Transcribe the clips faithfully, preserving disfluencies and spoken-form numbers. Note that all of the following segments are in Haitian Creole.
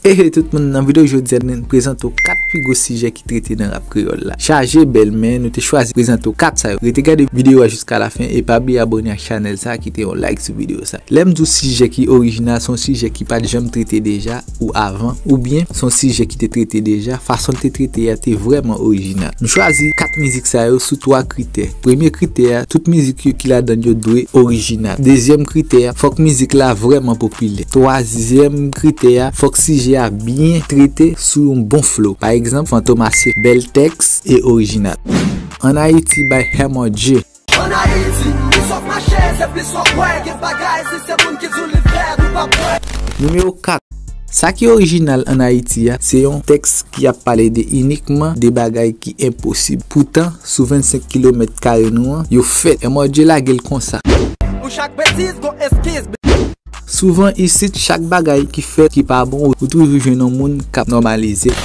Hey hey tout moun, nan videyo jodi a nou prezante w kat pi gwo sijè ki trete nan rap kreyòl la. Chaje bèl, men nou te chwazi prezante w kat sa yo. Rete gade videyo a jiska lafen e pa bliye abòne ak chanèl sa, kite yon like sou videyo sa. Lè m di w sijè ki orijinal, se yon sijè ki pa t janm trete deja ou avan, oubyen se yon sijè ki te trete deja, fason l te trete a te vrèman orijinal. M chwazi kat mizik sa yo sou twa kritè. Premye kritè a, tout mizik yo ki ladan l yo dwe orijinal. Dezyèm kritè a, fòk mizik la vrèman popilè. Twazyèm kritè a, fòk sijè a byen trete sou yon bon flow. Pa egzanp, Fantom Asye, bèl tèks e orijinal. Ann Ayiti by Hemorrhage. Ann Ayiti, plis w ap mache, se plis w ap wè, gen bagay, si se moun ki di w li fèt, ou p ap kwè. Nimewo kat. Sa ki orijinal ann Ayiti a, se yon tèks ki ap pale de inikman de bagay ki enposib. Poutan, sou vennsenk kilomèt kare nou an, yo fèt. Hemorrhage lage l konsa. Pou chak betiz, gon eskiz. Souvan isit, chak bagay ki fèt ki pa bon, ou toujou jwenn yon moun k ap nòmalize l.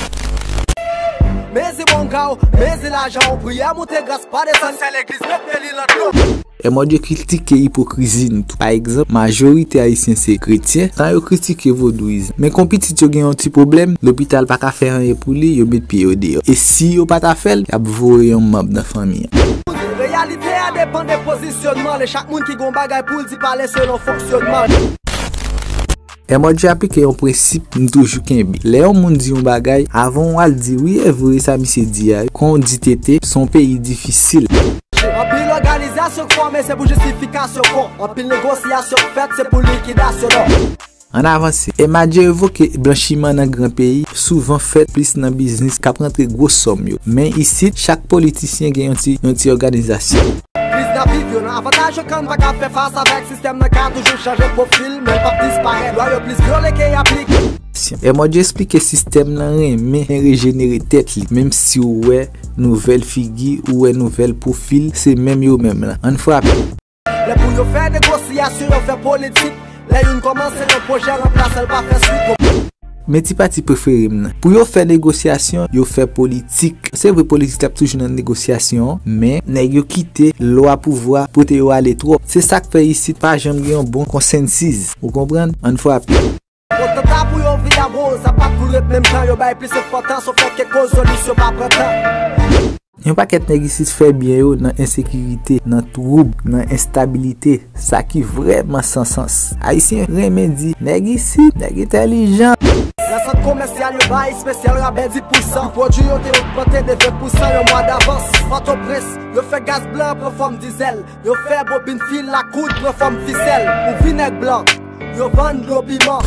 Mezi bonga w, mezi lajan w, priyè moute gras pa desann, sèl legliz mete li nan dlo. Hemorrhage kritike ipokrizi n tou. Pa egzanp, majorite ayisyen se kretyen, tan yo kritike vodouyizm. Men kon pitit yo gen yon ti pwoblèm, lopital pa ka fè anyen pou li, yo met pye yo deyò. E si yo pa ta fè l, y ap voye yon manm nan fanmi an. Reyalite a depann de pozisyonman l, e chak moun ki gon bagay pou l di pale selon fonksyonman l. Hemorrhage aplike yon prensip m toujou kenbe. Lè yon moun di yon bagay, avan w al di, "Wi, e vre sa misye di a," kon w di T T, se yon peyi difisil. Anpil òganizasyon k fòme, se pou jistifikasyon kon. Anpil negosyasyon k fèt, se pou likidasyon non. Ann avanse. Hemorrhage evoke blanchiman nan gran peyi, souvan fèt plis nan biznis k ap rantre gwo sòm yo. Men isit, chak politisyen gen yon ti, yon ti òganizasyon. Kriz n ap viv yo nan avantaj yo, kan n pa ka fè fas avèk sistèm nan ka toujou chanje pwofil, men l p ap disparèt. Lwa yo plis vyole ke y aplike. Hemorrhage esplike sistèm nan renmen rejenere tèt li, menm si w wè nouvèl figi, ou wè nouvèl pwofil, se menm yo menm lan. Ann frape. Lè pou yo fè negosyasyon, yo fè politik. Lè youn kòmanse yon pwojè, ranplase l pa fè swit. Men ti pati prefere m nan. Pou yo fè negosyasyon, yo fè politik. Se vre, politik ap toujou nan negosyasyon, men nèg yo kite lwa pouvwa pote yo ale twòp. Se sa k fè isit pa janm gen yon bon konsansis. Ou konprann? Ann frape. Potanta pou yo vira boz, sa pa t pou ret menm jan, yo bay plis enpòtans o fèt ke koz yo lis yo pa pran tan. Yon pakèt nèg isit fè byen yo nan ensekirite, nan twoub, nan enstabilite, sa ki vrèman san sans. Ayisyen renmen di, "Nèg isit, nèg entèlijan." Nan sant komèsyal yo bay espesyal rabè dis pousan. Pwodui yo te ogmante de ven pousan yon mwa davans. Pòtoprens, yo fè gaz blan pran fòm dizèl. Yo fè bobin fil ak koud pran fòm fisèl. Pou vi nèg blan, yo vann dlo piman.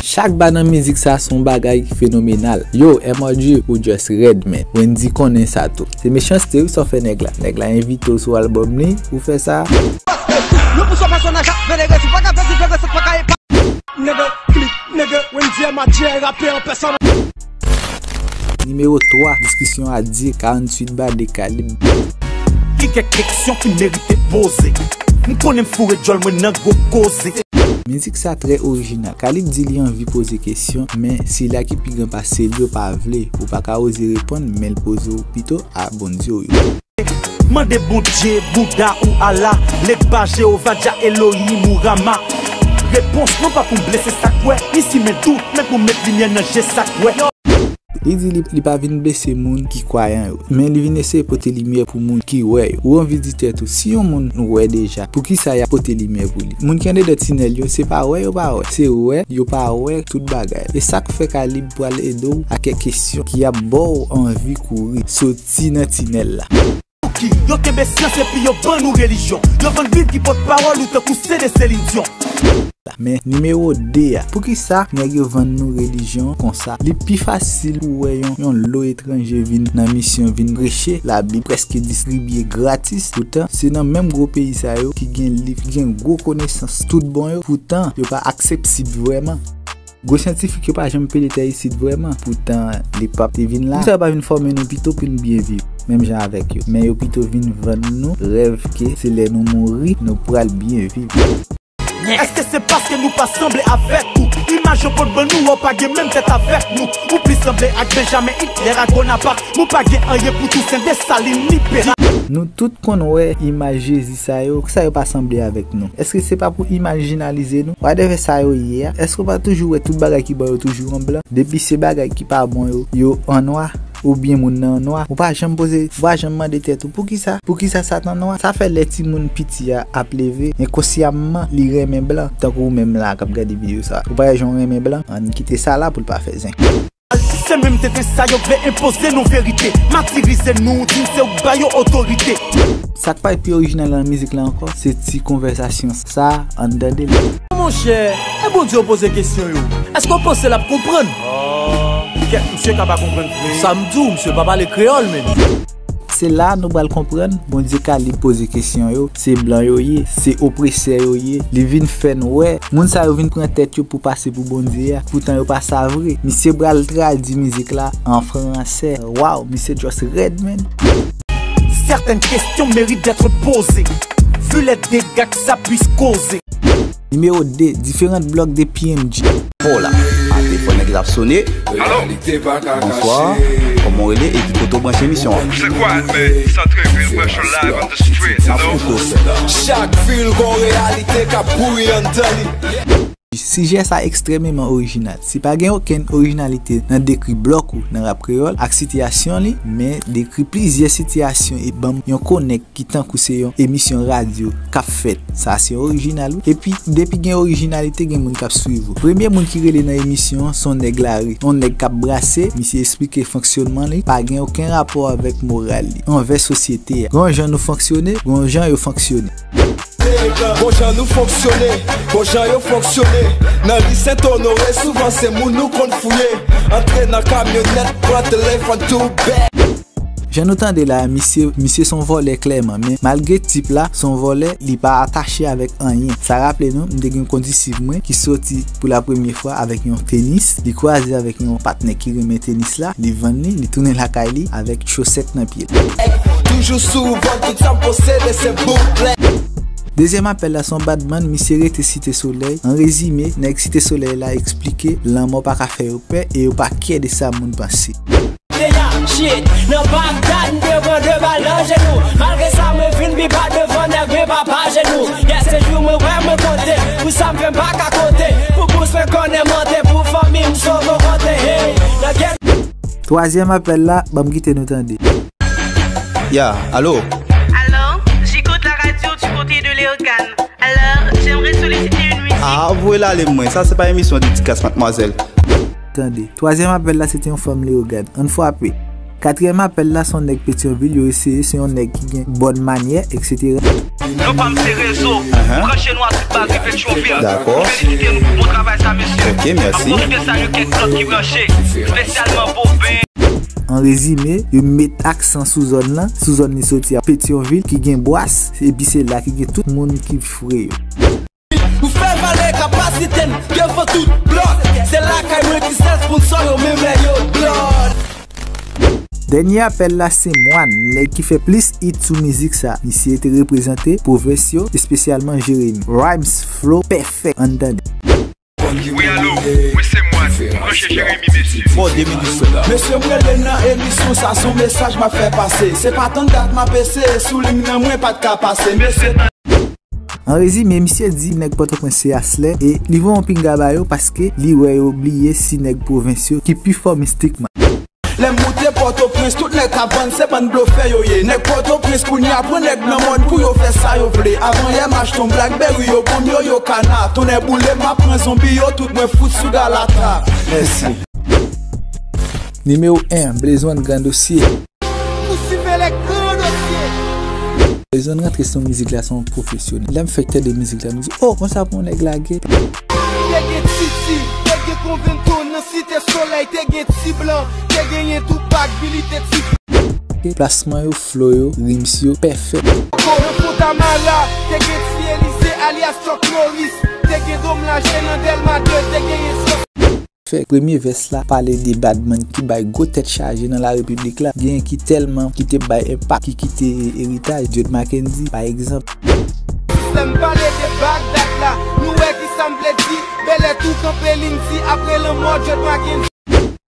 Chak ba nan mizik sa se yon bagay ki fenomenal. Yo, M R G, ou just rèd, man. Wendy konnen sa tou. Se mechanste wi sa w fè nèg la. Nèg la envite w sou albòm li, ou fè sa. Nou pou son pèsonaj ap venere, si w pa ka fè diferans, pa ka epa. Nèg klip, nèg Wendy M R G, rapè an pèsonaj. Nimewo twa, diskisyon a di, karanntuit bade Kalib. Gen kèk keksyon ki merite poze. M konnen m foure djòl mwen nan gwo koze. Mizik sa trè orijinal. Kalib di li anvi poze kesyon, men sila ki pi gran pase l yo pa vle. Ou pa ka oze reponn, men l poze w pito a Bondye w yo. Mande Bondye, Bouda ou Allah, Legba, Jewova, Dja, Elohim ou Rama. Repons, non pa pou m blese sa k wè, ni simen dout, men pou m met limyè nan je sa k wè. Li di li, li pa vin blese moun ki kwayan yo, men li vin eseye pote limyè pou moun ki wè yo. Ou anvi di tèt ou, si yon moun wè deja, poukisa y ap pote limyè pou li? Moun ki andedan tinèl yo, se pa wè yo pa wè, se wè yo pa wè tout bagay. E sa k fè Kalib pral ede w ak kèk kesyon ki ap ba w anvi kouri, soti nan tinèl la. Ki yo kenbe syans epi yo ban nou relijyon. Yo vann Bib ki pòtpawòl ou tankou se de Selin Dyon. Men nimewo de a, poukisa nèg yo vann nou relijyon konsa? Li pi fasil pou wè yon, yon lo etranje vin nan misyon, vin preche Labib, prèske distribye gratis. Poutan, se nan menm gwo peyi sa yo ki gen liv, ki gen gwo konesans tout bon yo. Poutan, yo pa aksesib vrèman. Gwo syantifik yo pa janm pede tè isit vrèman. Poutan, Lepap te vin la. Poukisa yo pa vin fòme nou pito pou n byen viv, menm jan avèk yo? Men yo pito vin vann nou rèv ke se lè nou mouri, nou pral byen viv. Èske se paske nou pa sanble avèk ou? Imaj yo pot ban nou, w pa gen menm tèt avèk nou. Ou plis sanble ak Benjamin Hitler ak Bonaparte. Nou pa gen anyen pou Tousen Desalin ni Pera. Nou tout konn wè imaj Jezi sa yo, sa yo pa sanble avèk nou. Èske se pa pou imajinalize nou? Whatever sa yo ye a, èske w pa toujou wè tout bagay ki ban yo toujou an blan? Depi se bagay ki pa bon yo, yo an nwa, oubyen moun nan an nwa, ou pa janm poze, ou pa janm mande tèt ou, poukisa? Poukisa sa t an nwa? Sa fè lè timoun piti a ap leve, enkonsyamman li renmen blan, tankou ou menm la k ap gade videyo sa. Ou pa wè jan w renmen blan? Ann kite sa la pou l pa fè zen. Se menm tenten sa yo k vle enpoze nou verite, matirize nou, di n se ou k ba yo otorite. Sa k pa pi orijinal nan mizik la ankò, se ti konvèsasyon sa a, ann tande l. Monchè, e Bondye w poze kesyon yo, èske w panse l ap konprann? Oh, kèt, misye ka pa konprann vre. Sa m di w, misye pa pale kreyòl menm. Se la nou pral konprann Bondye ka li poze kesyon yo. Se blan yo ye, se opresè yo ye. Li vin fè n wè, moun sa yo vin pran tèt yo pou pase pou Bondye a. Poutan yo pa sa vre. Misye pral tradi mizik la an fransè. Waw, misye just rèd, man. Certaines questions méritent d'être posées, vu les dégâts que ça puisse causer. Nimewo de, diferan blòk de P M G. Hola. Ate fò nèg la ap sone. Alo? Bonswa. Kòman w rele e ki kote w branche emisyon an? Se kwa, men, santre, vin branche live on the street, you know? Chak vil gon reyalite k ap bouyi anndan li. Sijè sa ekstrèmeman orijinal. Si pa gen okenn orijinalite nan dekri blòk ou nan rap kreyòl ak sitiyasyon li, men dekri plizyè sitiyasyon e ban m yon konèk ki tankou se yon emisyon radyo k ap fèt. Sa se orijinal, wi. Epi, depi gen orijinalite, gen moun k ap swiv ou. Premye moun ki rele nan emisyon an, se yon nèg lari. Yon nèg k ap brase, misye eksplike fonksyonman li, pa gen okenn rapò avèk moral li, anvè sosyete a. Gon jan nou fonksyone, gon jan yo fonksyone. Gon jan nou fonksyone, gon jan yo fonksyone. Nan ri Sent Onore, souvan se moun nou konn fouye. Antre nan kamyonèt, pran telefòn tou bèk. Jan nou tande la, misye, misye se yon vòlè klèman, men malgre tip la se yon vòlè, li pa atache avèk anyen. Sa raple nou, m te gen kondisip mwen ki soti pou la premye fwa avèk yon tenis, li kwaze avèk yon patnè ki renmen tenis la, li vann li, li tounen lakay li avèk chosèt nan pye l. Toujou sou vant, tout sa m posede se bouklèt. Dezyèm apèl la se yon badman, misye rete Site Solèy. An rezime, nèg Site Solèy la eksplike lanmò pa ka fè yo pè e yo pa kè de sa moun panse. Deja, shit, nan Bagdad, m te pran de bal nan jenou. Malgre sa, mwen vin pi ba devan nèg, men pa pa jenou. Yè, se jou mwen wè mwen konte, pou sa m fè m pa ka konte. Pou bous mwen konnen mante, pou fanmi m sove kote. Hey, nan gèt. Twazyèm apèl la, ban m kite nou tande. Ya, alo? Alors, j'écoute la radio du côté de Léogâne. Alors, j'aimerais solliciter une musique. Ah, voye l ale mwen. Sa se pa emisyon dedikas, madmwazèl. Tande. Twazyèm apèl la, se te yon fanm Leyogàn. Ann frape. Katriyèm apèl la, se yon nèg Petyonvil, yo eseye, se yon nèg ki gen bòn manyè, et cetera. Non pa m se Rezo. Branche nou a tout baz Petyonvil. Dakò. Felisite nou pou bon travay sa, mesye. Ok, mèsi. N ap pwofite salye kèk blòk ki branche, espesyalman Boven. An rezime, yo met aksan sou zòn lan, sou zòn li soti a Petyonvil, ki gen bwas, epi se la ki gen tout moun ki fre yo. Nou fè vale kapasite n devan tout blòd. Se lakay mwen ki sèl sponsò yo, menm lè yo blòd. Dènye apèl la se Mwan, nèg ki fè plis hit sou mizik sa. Misye te reprezante pwovens yo, espesyalman Jeremi. Rhymes, flow, pèfèk. Ann tande. Wi, alo, mwen se Mwan. Branche Jeremi, mesye. Bon, de minit sou la. Mesye, m rele nan emisyon sa, se yon mesaj m ap fè pase. Se pa tann dat m ap eseye, sou liy nan mwen pa t ka pase. Mesye, An rezime, misye di nèg Pòtoprens se aslè e li voye yon pinga ba yo paske li wè yo bliye si nèg pwovens yo ki pi fò mistikman. Lè m moute Pòtoprens, tout nèg k ap vann se bann blofè yo ye. Nèg Pòtoprens kounye a pran nèg nan mòn pou yo fè sa yo vle. Avan yè m achte yon Blackberry, yo ban m yo, yo kana. Tonnè boule m, ap pran zonbi yo, tout mwen fout sou Galata. Mèsi. Nimewo en, Blaze One, Gran Dosye. Nou sivele gran dosye. Blaze One rantre sou mizik la, se yon pwofesyonèl. Lè m fèk tande mizik la, m di, oh, konsa pou yon nèg lage. Te gen Titi, te gen Convento nan Site Solèy, te gen Ti Blan, te genyen Tupac, Billy te Ti. Plasman yo, flow yo, rims yo, pèfèk. Nan Fontamara, te gen Ti Elize alyas Chuck Norris, te gen Dom Laje nan Dèlma de, te genyen Fè premye vès la pale de badman ki bay gwo tèt chaje nan larepiblik la. Genyen ki tèlman ki te bay enpak, ki kite eritaj. Jod Mackendy, pa egzanp. Lè m pale de Bagdad la, nou wè ki sa m vle di. Bèlè tou kanpe, li m di, apre lanmò George Mackenzie.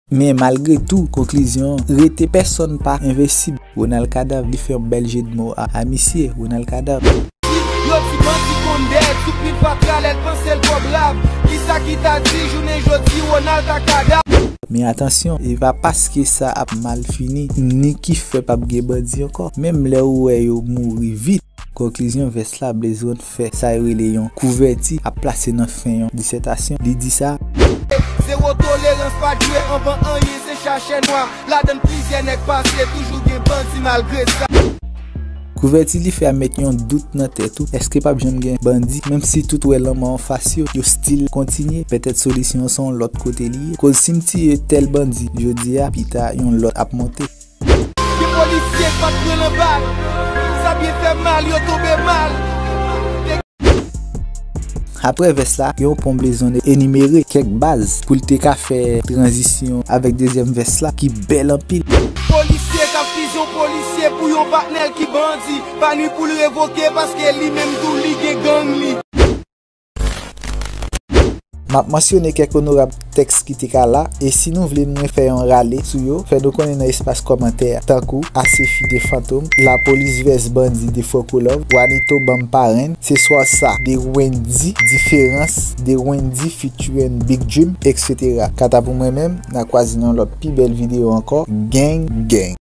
Men malgre tou, konklizyon an rete, pèsonn pa envensib. Ronald Kadav, li fè yon bèl je de mo a, a misye, Ronald Kadav. Yo di bandi konn dèyè, sou pil fatra, lè l panse l twò brav. Kisa ki ta di jounen jodi Ronald ta Kadav? Men atansyon, e pa paske sa ap mal fini, ni ki fè p ap gen bandi ankò. Menm lè ou wè yo mouri vit, konklizyon vès la, Blaze One fè sa yo rele yon kouvèti, ap plase nan fen yon disètasyon. Li di sa. Zewo tolerans, pa jwe anvan anyen, se chache nwa. Ladan plizyè nèg pase, toujou gen bandi malgre sa. Kouvèti li fè a met yon dout nan tèt ou. Èske p ap janm gen bandi? Menm si tout wè lanmò anfas yo, yo still kontinye. Petèt solisyon an se yon lòt kote li ye. Koz si m tiye tèl bandi jodi a, pita yon lòt ap monte. Gen polisye k pa t pran nan bal. Sa byen fè mal, yo tonbe mal. Apre vès la, gen yon pon Blaze One enimere kèk baz pou l te ka fè tranzisyon avèk dezyèm vès la ki bèl anpil. Polisye k ap fize yon polisye pou yon patnè l ki bandi, pa ni pou l revoke paske li menm tou li gen gang li. M ap mansyone kèk onorab tèks ki te ka la, e si nou vle mwen fè yon rale sou yo, fè nou konnen nan espas kòmantè a, tankou Asefi de Fantom, Lapolis vs Bandi de Franco Love, Wanito Banm Parenn, Se Swa Sa de Wendy, Diferans de Wendy featuring Big Dream, et cetera. Kanta pou mwen menm, n a kwaze nan lòt pi bèl videyo ankò. Gang, gang.